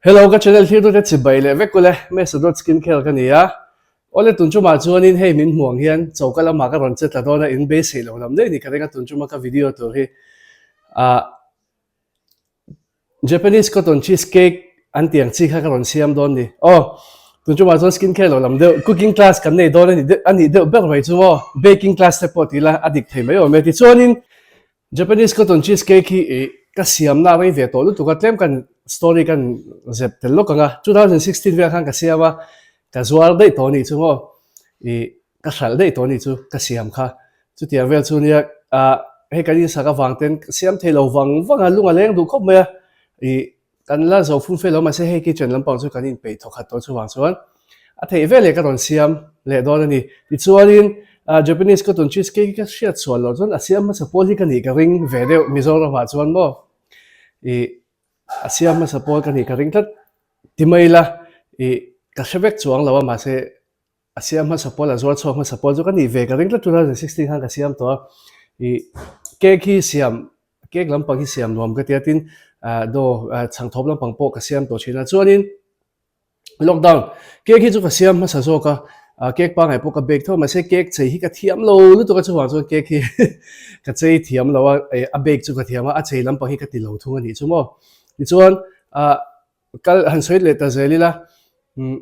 Hello ka channel thlir tute chibai leh vek ule Mesa dot skin care ka ni a awle tun chumah chuanin hei min hmuh ang hian choka lamah ka rawn che tla dawn a in beisei lo lam daih ni ka ring a tun chuma ka video tur hi ah Japanese cotton cheese cake an tih ang chi kha ka rawn siam dawn ni aw tun chumah chuan skin care lo lam deuh cooking class kan nei dawn a ni a nih deuh ber mai chu maw baking class te pawh ti ila a dik thei mai awm e tichuanin Japanese cotton cheese cake hi ih ka siamna a rei ve tawh lutuk a, tlem kan story kan zep tel lawk ang a, 2016 vel khan ka siam a, ka zuar daih tawh anih chu maw, ih ka hralh daih tawh anih chu ka siam kha, chutiang vel chu nia ah hei kan insak avang ten ka siam thei lo vang vang a, lung a leng duh khawp mai a, ih Kan la zo fum fe lo mahse hei kitchen lampang chu kan inpeih thawk khat tawh chuvang chuan a theih veleh ka rawn siam leh dawn a ni. Tichuanin Japanese cotton cheese cake hi ka hriat chhuah loh chuan a siam hmasa pawl hi ka nih ka ring ve deuh Mizoramah chuan maw ih a siam hmasa pawl ka nih ka ring tlat ti mai ila ih ka hre vek chuang lo a mahse A siam hmasa pawl, a zuar chhuak hmasa pawl chu ka nih ve ka ring tlat 2016 khan ka siam tawh a, ih cake hi siam, cake lampang hi siam nuam ka ti a tin ah dough chhangthawp lampang pawh ka siam tawh thin a chuanin lockdown cake hi chu ka siam hmasa zawk a, ah cake pangngai pawh ka bake tho mahse cake chei hi ka thiam lo lutuk a chuvang chuan cake hi ka chei thiam lo a, a bake chu ka thiam a, a chei lampang hi ka ti lo thung a nih chu maw tichuan ah kal han sawi leh ta zel ila umm.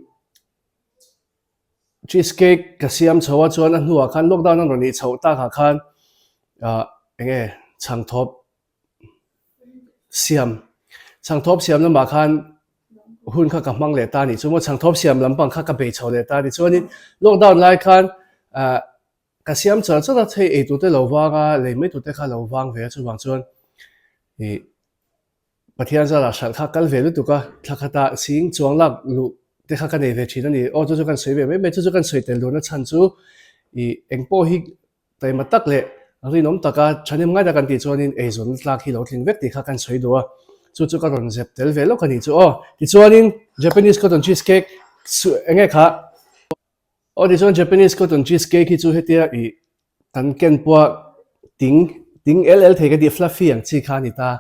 Cheese cake ka siam chho a chuan a hnuah khan lockdown an rawn ih chhoh takah khan ah eng nge chhangthawp siam chhangthawp siam lamah khan hun kha ka hmang leh ta a nih chu maw chhangthawp siam lampang kha ka bei chho leh ta a ni chuanin lockdown lai khan ah ka siam char char a thei ei tur te lo vang a lei mai tur te kha lo vang ve a chuvang chuan ih. Pathian zarah hralh kha kal ve lutuk a, thla khatah sing chuang lak luh te kha ka nei ve thin a ni. Aw chu chu kan sawi ve mai mai, chu chu kan sawi tel duhna chhan chu ih eng pawh hi taima tak leh rinawm taka thahnem ngai tak kan tih chuanin eizawnna tlak hi lo tling vek tih kha kan sawi duh a, chu chu ka rawn zep tel ve lawk a ni chu aw. Tichuanin Japanese cotton cheese cake eng nge kha? Aw tichuan Japanese cotton cheese cake hi chu hetia ih Kan ken pawh ting ting el el thei ka tih fluffy ang chi kha a ni ta.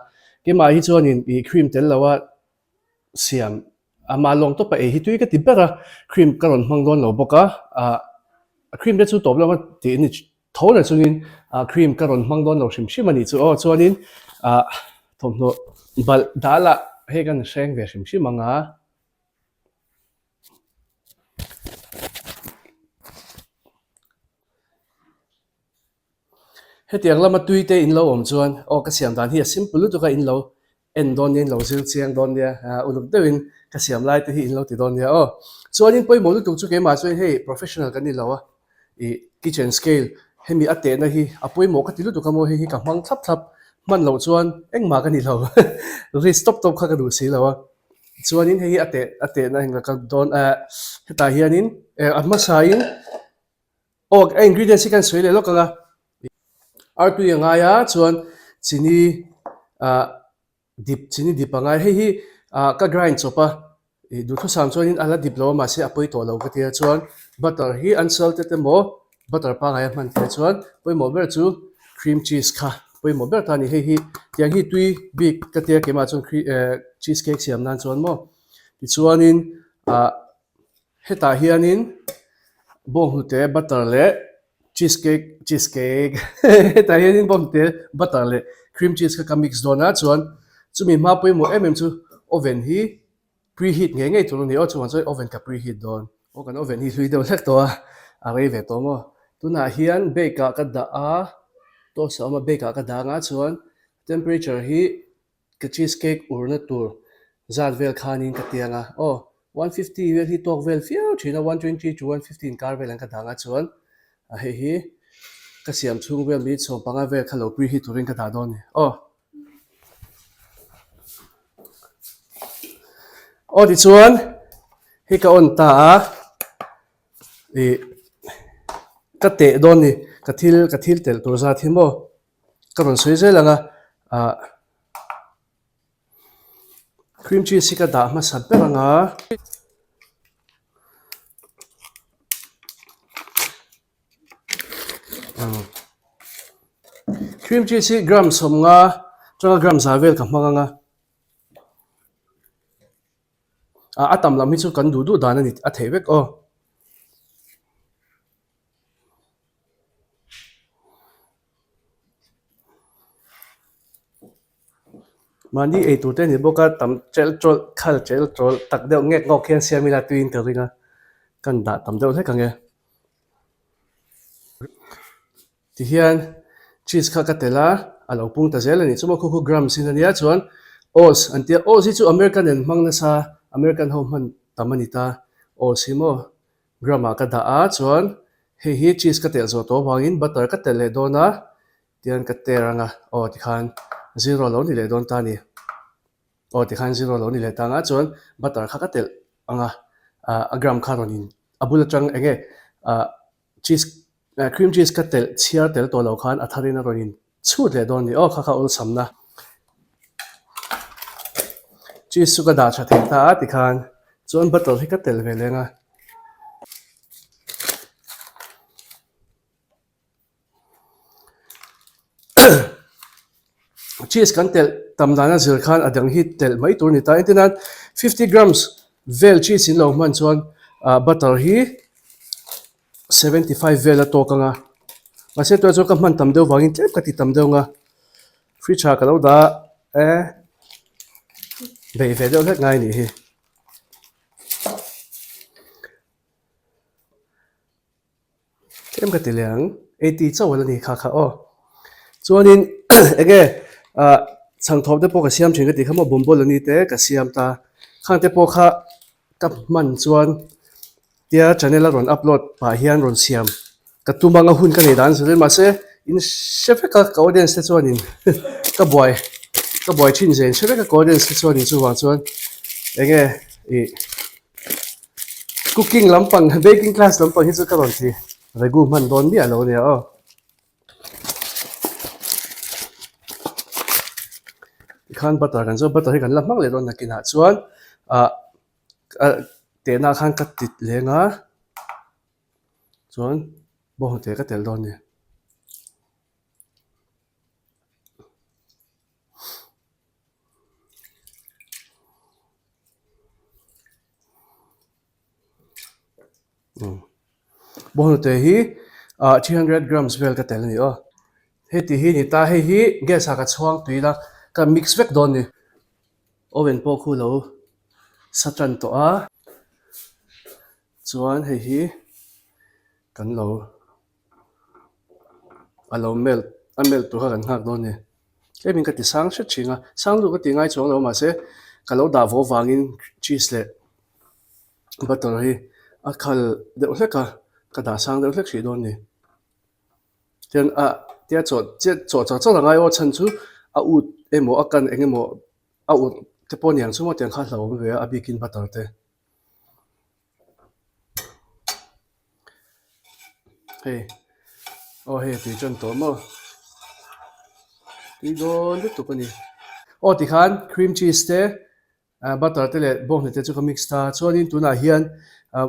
Keimah hi chuanin ih cream tel lo a siam amah lawng tawpa ei hi tui ka ti ber a, cream ka rawn hmang dawn lo bawk a, ah cream te chu tawp lawng a tih a ni tho na chungin ah cream ka rawn hmang dawn lo hrim hrim a nih chu aw. Chuanin ah thawmhnaw balh dal ah hei kan hreng ve hrim hrim ang a. Hetiang lama tui te in lo awm chuan aw ka siam dan hi a simple lutuk a in lo en dawn nia in lo zir chiang dawn nia ah uluk deuhin ka siam lai te hi in lo ti dawn nia aw. Chuanin pawimawh lutuk chu keimah chuan hei professional kan ni lo a ih kitchen scale hemi a tehna hi a pawimawh ka ti lutuk a maw hei hi ka hmang thlap thlap hman loh chuan engmah ka ni lo risk tawp tawp kha ka duh si lo a. Chuanin hei hi a teh a tehna engla ka dawn eh hetah hianin eh a hmasain aw a ingredients hi kan sawi leh lawk ang a artui a ngai a chuan chini ah dip chini dip a ngai hei hi ah ka grind chawp a ih duhthusam chuanin a la dip lo a mahse a pawi tawh lo ka tia chuan butter hi unsalted emaw butter pangngai a hman theih chuan pawimawh ber chu cream cheese kha pawimawh ber ta a ni hei hi tiang hi tui bik ka tia keimah chuan cre eh cheese cake siam nan chuan maw tichuanin ah hetah hianin bawnghnute butter leh cheese cake cheese cake hetah hianin bawnghnute butter leh cream cheese kha ka mix dawn a chuan chumi hma pawimawh em em chu oven hi Preheat ngei ngei tur a ni aw chuvang chuan oven ka preheat dawn. Aw kan oven hi hlui deuh hlek tawh a, a rei ve tawh maw. Tunah hian bake ah ka dah a, toast a awm a bake ah ka dah anga chuan temperature hi ka cheese cake urna tur zat vel khanin ka tiang a, aw 150 vel hi tawk vel viau thin a, 120 to 150 inkar vel an ka dah anga chuan hei hi ka siam chhung vel minute 15 vel kha lo preheat turin ka dah dawn a ni aw. Aw tichuan hei ka on ta a ih ka teh dawn ni ka thil ka thil telh tur zat hi maw ka rawn sawi zel ang a ah cream cheese hi ka dah hmasa ber ang a. Cream cheese hi gram 50 atanga gram za vel ka hmang ang a. A tam lam hi chu kan duh duh dan a ni a theih vek aw. Mahni ei tur te a ni bawk a, tam ṭelh ṭawlh, khal ṭelh ṭawlh tak deuh ngek ngawk hian siam ila tuiin ka ring a, kan dah tam deuh hlek ang e. Tihian cheese kha ka telh a, a lo pung ta zel a ni. Chuma khu khu grams in a nia chuan oats an tia, oats hi chu American in hmang nasa, American ho hman tam a ni ta, oats hi maw gram ah ka dah a chuan hei hi cheese ka telh zawh tawh avangin butter ka telh leh dawn a tian ka ter ang a aw tikhan zero lo ni leh dawn ta a ni aw tikhan zero lo ni leh ta ang a chuan butter kha ka telh ang a ah a gram kha rawn in a bul atang eng nge ah cheese cream cheese ka telh chhiar tel tawh lo khan a thar in a rawn in chhut leh dawn a ni aw kha kha awlsamna cheese chu ka dah tha thei ta a tikhan chuan butter hi ka telh ve leng a. Cheese kan telh tam dana zir khan a dang hi telh mai tur a ni ta. Engtin nan 50 grams vel cheese in lo hman chuan ah butter hi 75 vel a tawk ang a. Mahse tunah chuan ka hman tam deuh vangin tlem ka ti tam deuh ang a. Fridge ah ka lo dah e beih ve deuh hlek ngai a nih hi. Tlem ka ti leh ang, 80 chauh ala ni kha kha aw. Chuanin enge ah chhangthawp te pawh ka siam thin ka tih kha maw bomboloni te ka siam ta. Khang te pawh kha ka hman chuan tia channel a rawn upload pah hian rawn siam ka tum anga hun ka nei dan zir in mahse in hre vek a ka audience te chuanin ka buai ka buai thin zia in hre vek a ka audience te chuanin chuvang chuan enge ih Cooking lampang baking class lampang hi chu ka rawn ti regu hman dawn miah lo ania aw. Tikhan butter kan zawh butter hi kan la hmang leh dawn nakinah chuan ah tehna khan ka ti leng a chuan bawnghnute ka telh dawn a ni. Bawnghnute hi ah 300 grams vel ka tel a ni aw. Heti hi ni ta hei hi gas ah ka chhuang tui la ka mix vek dawn a ni. Oven pawh khu lo sa tan tawh a chuan hei hi kan lo a lo melt a melt tur kha kan nghak dawn a ni. Tlemin ka ti sang hret thin a, sang luh ka ti ngai chuang lo mahse ka lo dah vawh vangin cheese leh butter hi a khal deuh hlek a, ka dah sang deuh hlek hrih dawn a ni. Tian a tia chawh chiah chawh char char a ngai aw chhan chu a ut emaw a kan eng emaw a ut te pawh aniang chu maw tiang kha a hlauhawm ve a, a bikin butter te. Hei aw hei tui tan tawh maw tui dawn lutuk a ni aw tikhan cream cheese te ah butter te leh bawnghnute te chu ka mix ta chuanin tunah hian ah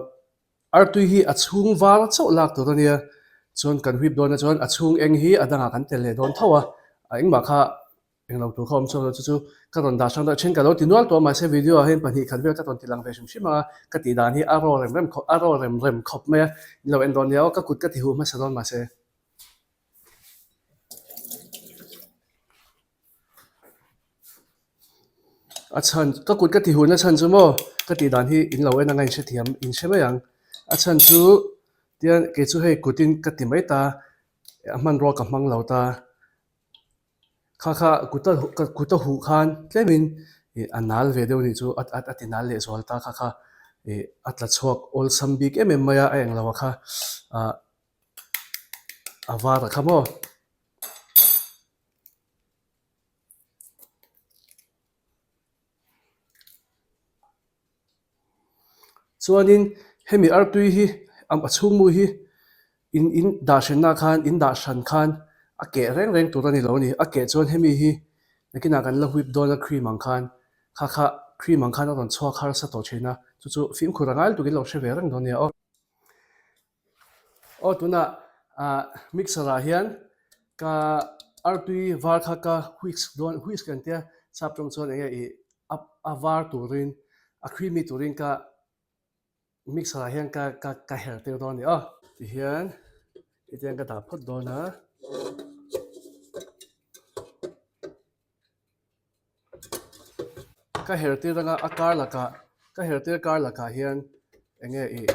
artui hi a chhung var chauh lak tur a nia chuan kan whip dawn a chuan a chhung eng hi a dangah kan tel leh dawn tho a a engmah kha Englo tur kha awm chuang lo chu chu ka rawn dah hrang deuh thin ka lo ti nual tawh a mahse video ah hian pahnih khat vel ka rawn ti lang ve hrim hrim ang a ka tih dan hi a raw rem rem khawp a raw rem rem khawp mai a in lo en dawn nia aw ka kut ka ti huh hmasa dawn mahse. A chhan ka kut ka ti huh na chhan chu maw ka tih dan hi in lo en anga in hrethiam in hre mai ang a chhan chu tian kei chu hei kutin ka ti mai ta a hmanrua ka hmang lo ta. Kha kha kut a kut a huh khan tlemin ih a nal ve deuh anih chu a a ti nal leh zual ta kha kha ih a tla chhuak awlsam bik em em mai a a englo a kha ah a var a kha maw. Chuanin hemi artui hi a chhungmu hi in in dah hranna khan in dah hran khan a keh reng reng tur a ni lo a ni. A keh chuan hemi hi nakinah kan la whip dawn a cream ang khan kha kha cream ang khan a rawn chhuak harsa tawh thin a, chu chu fimkhur a ngai lutuk in lo hre ve reng dawn nia aw. Aw tunah ah mixer ah hian ka artui var kha ka whisk dawn whisk an tia sap tawng chuan eng nge ih a a var turin. A creamy turin ka mixer ah hian ka ka ka her tir dawn a ni aw. Tihian hetiang ka dah phawt dawn a. Ka her tir anga a kar lakah ka her tir kar lakah hian eng nge ih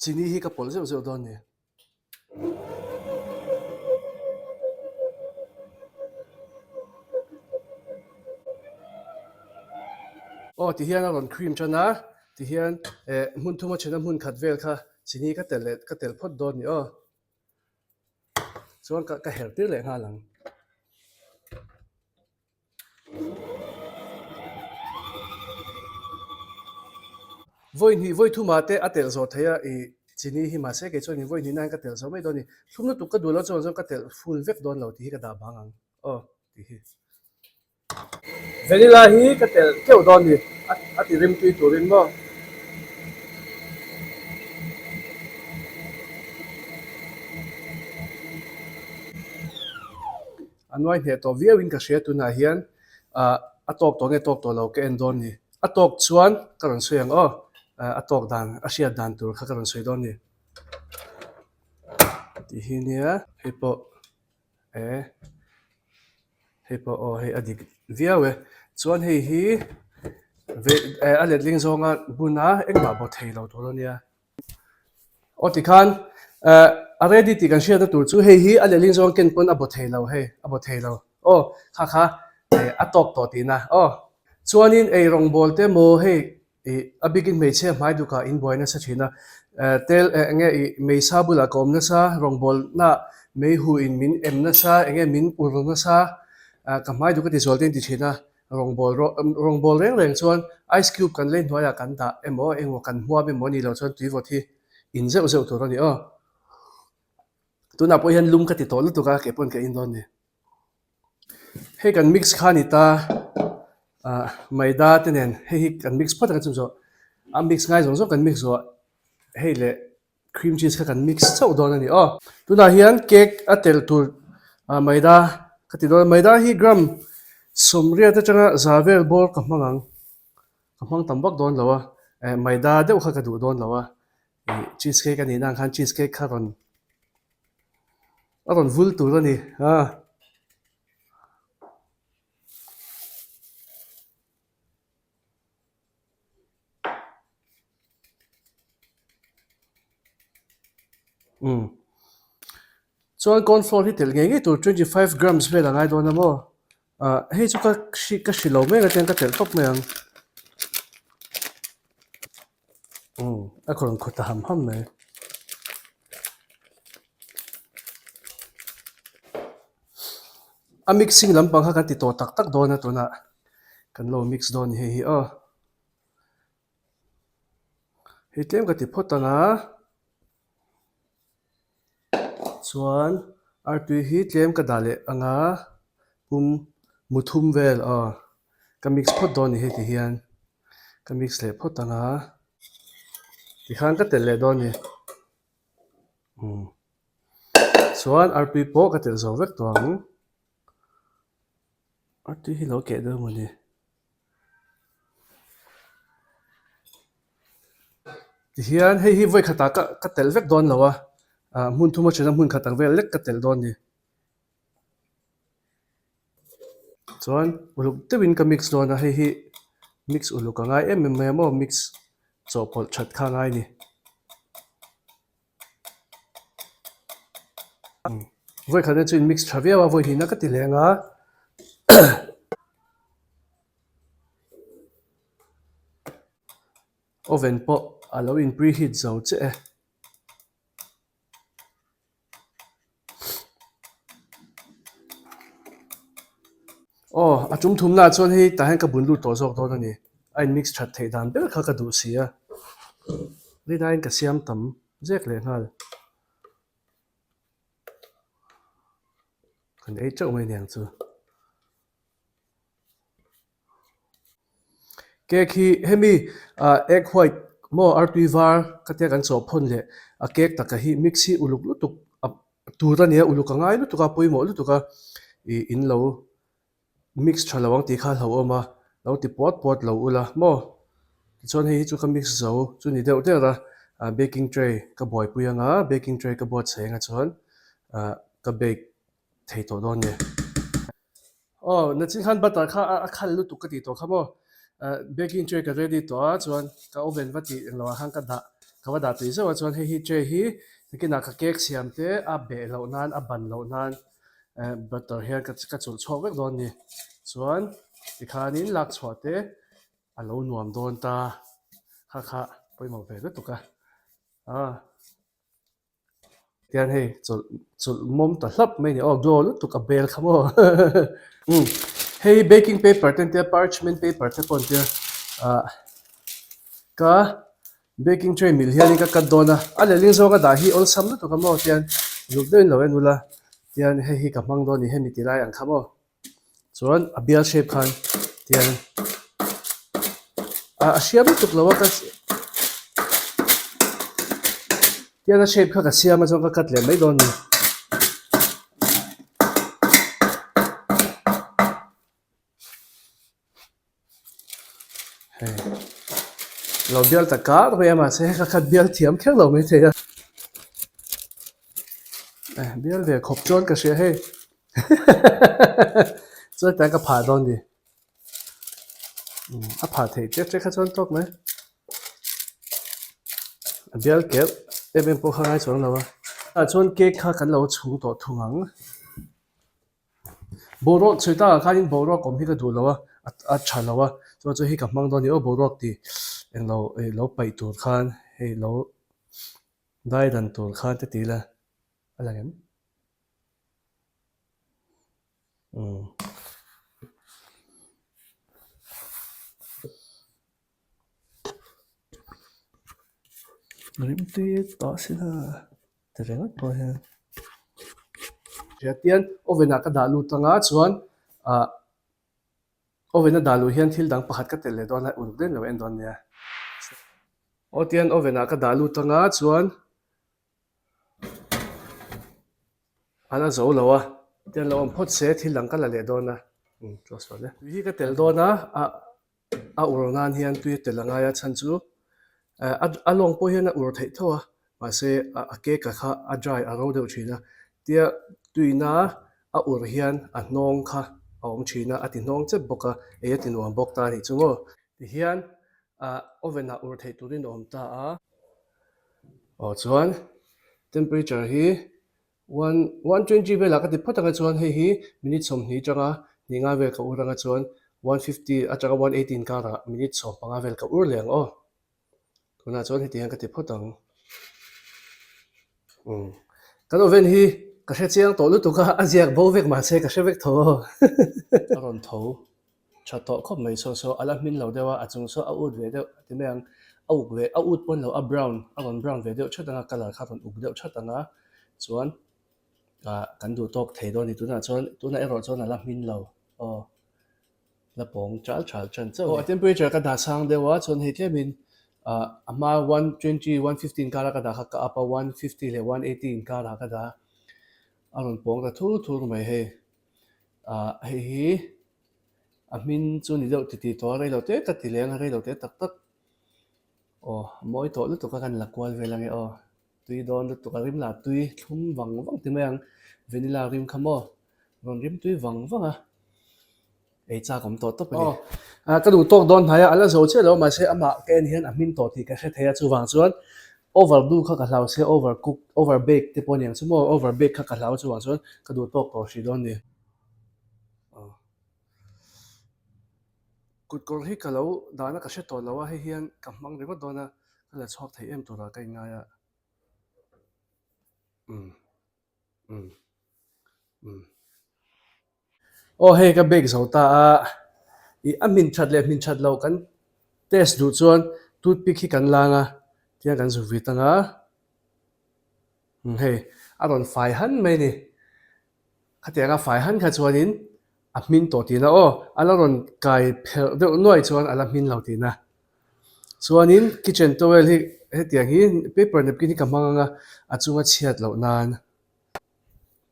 chini hi ka pawlh zeuh zeuh dawn a ni. Aw tihian a rawn cream tan a, tihian eh hmun thuma thena hmun khat vel kha chini ka telh leh ka telh phawt dawn a ni aw. Chuan ka ka her tir leh nghal ang. Vawi hnih vawi thumah te a telh zawh theih a i chini hi mahse kei chuan in vawi hnih nan ka telh zawh mai dawn a ni. Thlum lutuk ka duh loh chuan chuan ka telh full vek dawn lo tih hi ka dah bang ang aw tih hi. Vanilla hi ka telh keuh dawn a ni a ti rim tui turin maw. A nuai hneh tawh viau in ka hria tunah hian ah a tawk tawh nge tawk tawh lo ka en dawn ni. A tawk chuan ka rawn sawi ang aw, a tawk dan a hriat dan tur kha ka rawn sawi dawn ni. Tih hi nia hei pawh e hei pawh aw hei a dik viau e. Chuan hei hi a letling zawnga buna engmah bo thei lo tur a nia. Aw tikhan eh a ready tih kan hriatna tur chu hei hi a lehling zawng ken pawn a baw thei lo hei a baw thei lo aw kha kha eh a tawk tawh tihna aw. Chuanin ei rawngbâwl te maw hei ih a bikin hmeichhia hmai dukah in buai nasa thin a eh tel eh enge ih meisa bulah ka awm nasa rawngbâwlna mei hu in min em nasa enge min ur nasa ah ka hmai duk a ti zual te in ti thin a Rawngbâwl rawh, rawngbâwl reng reng chuan ice cube kan lei hnuaiah kan dah emaw engmaw kan hmuam emaw ni lo chuan tuivawt hi in zeuh zeuh tur a ni aw. Tunah pawh hian lum ka ti tawh lutuk a, kei pawn ka in dawn ni. Hei kan mix kha a ni ta, ah maida te nen hei hi kan mix phawt ang a chumzawh a mix ngai zawng zawng kan mix zawh hei leh Cream cheese kha kan mix chauh dawn a ni aw. Tunah hian cake a telh tur ah maida ka ti dawn a, maida hi gram 80 atanga za vel bawr ka hmang ang, ka hmang tam vak dawn lo a, eh maida deuh kha ka duh dawn lo a, ih cheese cake a nih nan khan cheese cake kha rawn a rawn vul tur a ni a. Umm. Chuan corn flour hi telh ngei ngei tur 25 grams vel a ngai dawn a maw? Ah hei chu ka hri ka hri lo mek a tiang ka telh tawp mai ang. Umm a rawn khaw ta ham ham mai. A mixing lampang kha kan ti tawh tak tak dawn a tunah kan lo mix dawn ni hei hi aw. Hei tlem ka ti phawt ang a, chuan artui hi tlem ka dah leh ang a, pum mu thum vel aw ka mix phawt dawn ni hei ti hian ka mix leh phawt ang a, tikhan ka telh leh dawn ni. Umm chuan artui pawh ka telh zo vek tawh ang, artui hi lo keh deuh emaw ni. Tihian hei hi vawi khatah ka ka telh vek dawn lo a, ah hmun thum atana hmun khat ang vel lek ka telh dawn a ni. Chuan uluk deuhin ka mix dawn a, hei hi mix uluk a ngai em em mai a maw mix chawhpawlh that kha a ngai a ni. Vawi khatna chu in mix tha viau a, vawi hnihna ka ti leng a. Oven pawh a lo in preheat zo che e. Aw, a tum thumnaah chuan hei tah hian ka bun lut tawh zawk dawn a ni. A in mix that theih dan ber kha ka duh si a. Rinaiin ka siam tam zek leh nghal. Kan ei teuh mai aniang chu. Cake hi hemi ah egg white maw artui var ka tia kan chawh phawn leh a cake taka hi mix hi uluk lutuk a tur a nia uluk a ngai lutuk a pawimawh lutuk a ih in lo mix tha lo ang tih kha a hlauhawm a. Lo ti puat puat lo ula maw? Tichuan hei hi chu ka mix zo chu ni deuh der a, baking tray ka buaipui anga baking tray ka buatsaih anga chuan ka bake thei tawh dawn ni. Aw, nachin khan butter kha a khal lutuk ka tih tawh kha maw? Baking tray ka ready tawh a chuan ka oven va tih englo ah khan ka dah ka va dah tui zeuh a chuan hei hi tray hi nakinah ka cake siam te a beh loh nan a ban loh nan butter hian ka ka chulh chhuak vek dawn ni. Chuan tikhanin lak chhuah te a lo nuam dawn ta kha kha pawimawh ve lutuk a. Aw. Tihian hei chawlh chawlh mawm ta hlap mai a ni aw glow lutuk a bel kha maw umm hei baking paper te an tia parchment paper te pawh an tia ah ka baking tray mil hianin ka cut dawn a a lehling zawnga dah hi awlsam lutuk a maw tihian zuk deuhin lo en ula tihian hei hi ka hmang dawn a ni hemi ti lai ang kha maw. Chuan a bial shape khan tiang ah a hriam lutuk lo a ka tiang a shape kha ka siam a chuan ka cut leh mai dawn a ni. Hei lo bial ta kar mai a mahse ka khat bial thiam kher lo mai thei a eh bial ve khawp chuan ka hria hei chuan tlai ka phah dawn ni a phah theih ṭek ṭek kha chuan tawk mai a bial keuh em em pawh kha ngai chuang lo a tah chuan cake kha kan lo chhung tawh thung ang. Boruak chhui takah khanin boruak awm hi ka duh lo a, a tha lo a, chuan chu hei ka hmang dawn a ni aw boruak tih englo ih lo paih tur khan hei lo dai dan tur khan te ti ila a lang em? Umm. Rimtui tawh si la ti ringawt pawh hian Tihian oven ah ka dah lut anga chuan ah oven a dah luh hian thil dang pakhat ka telh leh dawn a uluk daih lo en dawn nia. Aw tihian oven ah ka dah lut anga chuan. A la zo lo a, tiang lo awm phawt se thil dang ka la leh dawn a, umm close rawh le. Tui hi ka telh dawn a, a a ur nan hian tui a telh a ngai a chhan chu a a lawng pawh hian a ur theih tho a, mahse a cake a kha a dry a ro deuh thin a, tia tuina a ur hian a hnawng kha a awm thin a, a ti hnawng chep bawk a, ei a ti nuam bawk ta a nih chu maw. Tihian oven ah ur theih turin a awm ta a. Aw chuan temperature hi one 120 velah ka ti phawt anga chuan hei hi minute 20 atanga hnih nga vel ka ur anga chuan 150 atanga 180 inkarah minute 15 vel ka ur leh ang aw. Tunah chuan heti hian ka ti phawt ang. Umm kan oven hi ka hre chiang tawh lutuk a, a ziak bo vek mahse ka hre vek tho aw. A rawn tho tha tawh khawp mai saw saw a la hmin lo deuh a, a chung saw a ut ve deuh ti mai ang, a uk ve a ut pawn lo a brown a rawn brown ve deuh that ang a colour kha a rawn uk deuh that ang a chuan ah kan duh tawk thei dawn a ni tunah chuan tunah erawh chuan a la hmin lo aw la pawng chal chal tan chauh a ni. Aw a temperature ka dah sang deuh a chuan hei tlemin ah a hma 120 115 kara ka dah kha ka up a 150 leh 180 inkarah ka dah a rawn pawng ta thur thur mai hei ah hei hi. A hmin chu ni deuh titi tawh a reilo te ka ti leng a reilo te tak tak aw a mawi tawh lutuk a kan la kual vel ange aw tui dawn lutuk a rim lah tui thlum vang vang ti mai ang vanilla rim kha maw rawn rim tui vang vang a ei chak awm tawh tawp a ni ah ka duh tawk dawn hnai a a la zo chiah lo mahse amah ka en hian a hmin tawh tih ka hre thei a chuvang chuan over du kha ka hlau se over cook over bake te pawh a ni ang chu maw over bake kha ka hlau chuvang chuan ka duh tawk tawh hrih dawn a ni. Kut kawr hi ka lo dahna ka hre tawh lo a, hei hian ka hmang ringawt dawn a, ka la chhuak thei em turah ka inngai a. Umm umm umm Aw hei ka bake zo ta a, ih a hmin that leh hmin that loh kan test duh chuan toothpick hi kan lang a, tiang kan zuk vit ang a, umm hei a rawn fai han mai a ni. Khatianga fai han kha chuanin a hmin tawh tihna aw, a la rawn kai pherh deuh nuai chuan a la hmin lo tihna. Chuanin kitchen towel hi hetiang hi paper napkin hi ka hmang ang a, a chunga chhiat loh nan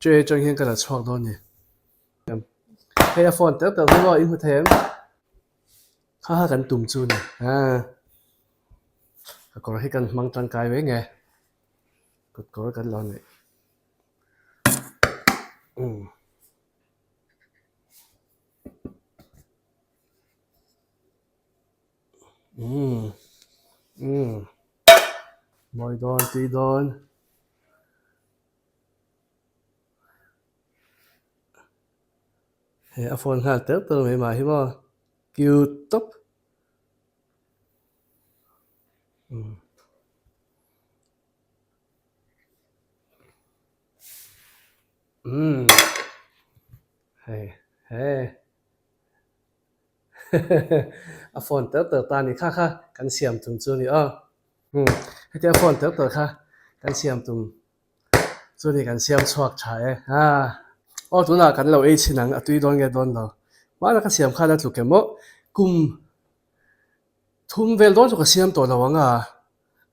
tray atang hian ka la chhuak dawn a ni. Hei a phone tel tel dawn aw, in hmu thei em? Kha kha kan tum chu ni. Aa ka kawr hi kan hmang tangkai mai nge. Kut kawr kan lo neih. Umm. Umm umm mawi dawn tui dawn. Hei a phone nghal tel tel mai mah hi maw cute tawp. Umm. Umm hei he a phone tel tel ta ni kha kha kan siam tum chu a ni aw umm hetia a phone tel tel kha kan siam tum chu ni kan siam chhuak tha e a aw tunah kan lo ei chhin ang a tui dawn nge dawn lo hmana ka siam khan a tluk em aw kum thum vel dawn chu ka siam tawh lo ang a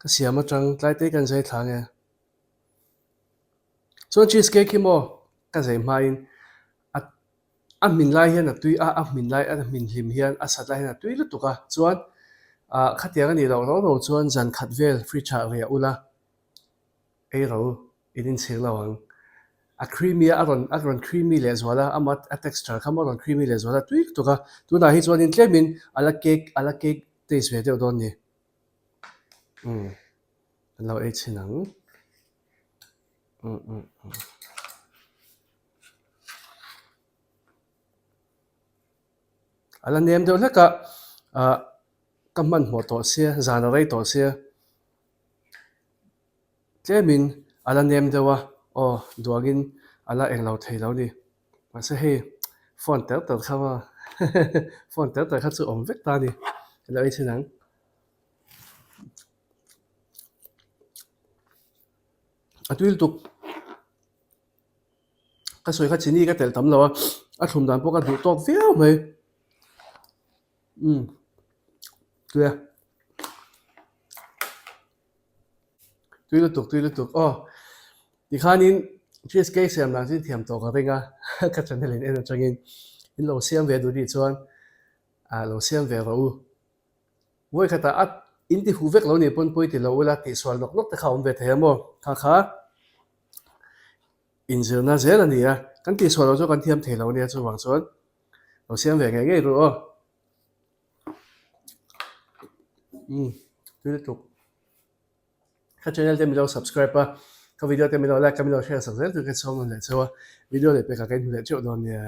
ka siam atang tlai te kan zai thla nge. Chuan cheese cake hi maw ka zei hmain a a hmin lai hian a tui a, a hmin lai a hmin hlim hian a sat lai hian a tui lutuk a, chuan ah khatiang a nih loh rau rau chuan zan khat vel fridge ah riah ula ei ro in inchhir lo ang. A creamy a a rawn a rawn creamy leh zual a, ama a texture kha maw a rawn creamy leh zual a tui lutuk a, tunah hi chuanin tlemin a la cake a la cake taste ve deuh dawn ni. Umm. Kan lo ei chhin ang. Um um um. A la nem deuh hlek a, ah ka hmanhmawh tawh sia, zan a rei tawh sia. Tlemin a la nem deuh a, aw duangin a la englo thei lo ni. Mahse hei phone tel tel kha maw phone tel tel kha chu awm vek ta a ni. Ka lo ei chhin ang. A tui lutuk ka sawi kha chini ka telh tam lo a a thlum dan pawh ka duh tawk viau mai umm tui a tui lutuk tui lutuk aw tikhanin cheese cake siam dan chu thiam tawh ka ring a ka channel in en atangin in lo siam ve duh nih chuan ah lo siam ve rawh u. Vawi khatah a in ti huh vek lo nih pawn pawi ti lo ula tih sual nawk nawk te kha a awm ve thei a maw? Kha kha inzirna zel a ni a, kan tih sual loh chu kan thiam thei lo a nia chuvang chuan lo siam ve ngei ngei ru aw. Umm tui lutuk. Ka channel te min lo subscribe a, ka video te min lo like a min lo share sak zel tur ka chhawm nawn leh cheu a, video leh pekah ka inhmu leh teuh dawn nia.